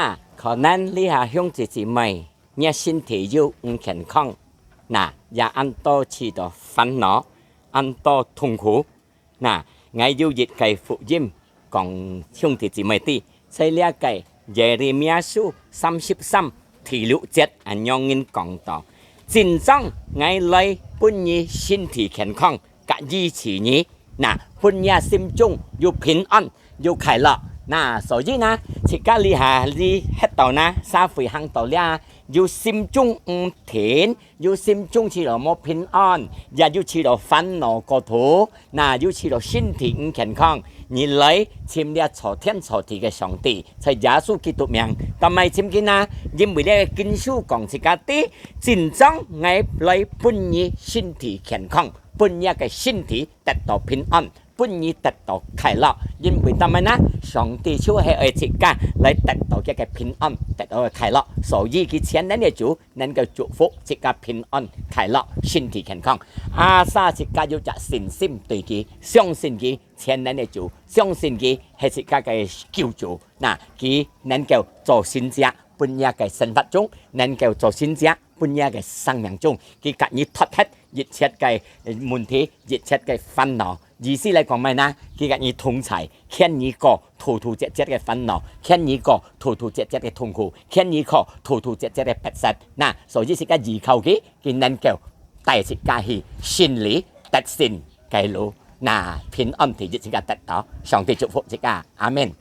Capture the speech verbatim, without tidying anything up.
啊，可能這下兄弟姊妹，若身體又毋健康，那也恁多試著煩惱，恁多痛苦。那，𠊎有一個福音講兄弟姊妹知，在這個耶利米亞書三十三第六節恁樣人講到：今朝𠊎來分你身體健康，佮醫治你，那，分若心中有平安，有快樂。那，所以呢，自家這下這歇到呢，社會行到這，有心中毋定，有心中試著無平安，也有試著煩惱過頭，那，有試著身體毋健康，你來尋這造天造地个上帝，在耶穌基督名，做麼尋佢呢？因為這個經書講自家知，今朝𠊎來分你身體健康，分若个身體得到平安，分你得到快樂。因為做麼呢？上帝就係愛自家來得到佢个平安，得到个快樂。所以佢全能个主能夠祝福自家平安、快樂、身體健康。Asal自家有隻信心對佢，相信佢全能个主，相信佢係自家个救主。那，佢能夠做神蹟，分若个生活中，能夠做神蹟，分若个生命中，佢佮你脫忒一切个問題，一切个煩惱。意思來講麼呢？佢佮你同在，牽你過突突折折个煩惱，牽你過突突折折个痛苦，牽你過突突折折个逼塞。那，所以自家依靠佢，佢能夠帶自家去勝利得勝个路。那，平安第一自家得到，上帝祝福自家。阿們。